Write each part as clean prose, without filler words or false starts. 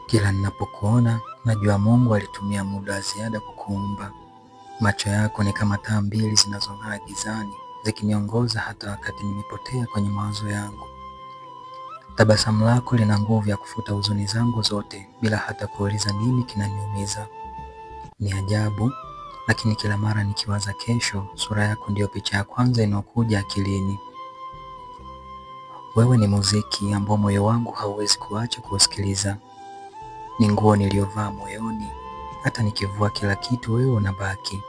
Kila ninapokuona najua Mungu alitumia muda wa ziada kukuumba. Macho yako ni kama taa mbili zinazong'aa gizani, zikiniongoza hata wakati nimepotea kwenye mawazo yangu. Tabasamu lako lina nguvu ya kufuta huzuni zangu zote bila hata kuuliza nini kinaniumiza. Ni ajabu, lakini kila mara nikiwaza kesho, sura yako ndiyo picha ya kwanza inayokuja akilini. Wewe ni muziki ambao moyo wangu hauwezi kuacha kuusikiliza. Ni nguo niliyovaa moyoni, hata nikivua kila kitu wewe unabaki.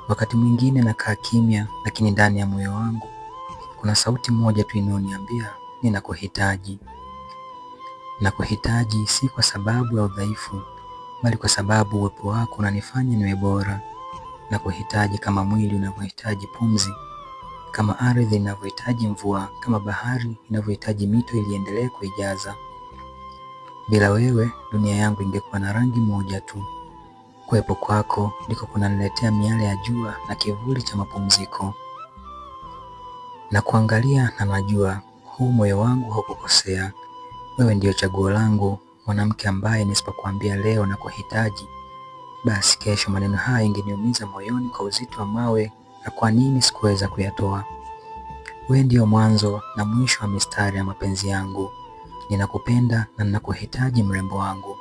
Wakati mwingine nakaa kimya, lakini ndani ya moyo wangu kuna sauti moja tu inayoniambia ninakuhitaji. Nakuhitaji si kwa sababu ya udhaifu, bali kwa sababu uwepo wako unanifanya niwe bora. Nakuhitaji kama mwili unavyohitaji pumzi, kama ardhi inavyohitaji mvua, kama bahari inavyohitaji mito ili iendelee kuijaza. Bila wewe dunia yangu ingekuwa na rangi moja tu. Kuwepo kwako ndiko kunaniletea miale ya jua na kivuli cha mapumziko. Na kuangalia na najua huu moyo wangu haukukosea. Wewe ndiyo chaguo langu, mwanamke ambaye nisipokuambia leo na kuhitaji, basi kesho maneno haya ingeniumiza moyoni kwa uzito wa mawe, na kwa nini sikuweza kuyatoa. Wewe ndiyo mwanzo na mwisho wa mistari ya mapenzi yangu. Ninakupenda na ninakuhitaji mrembo wangu.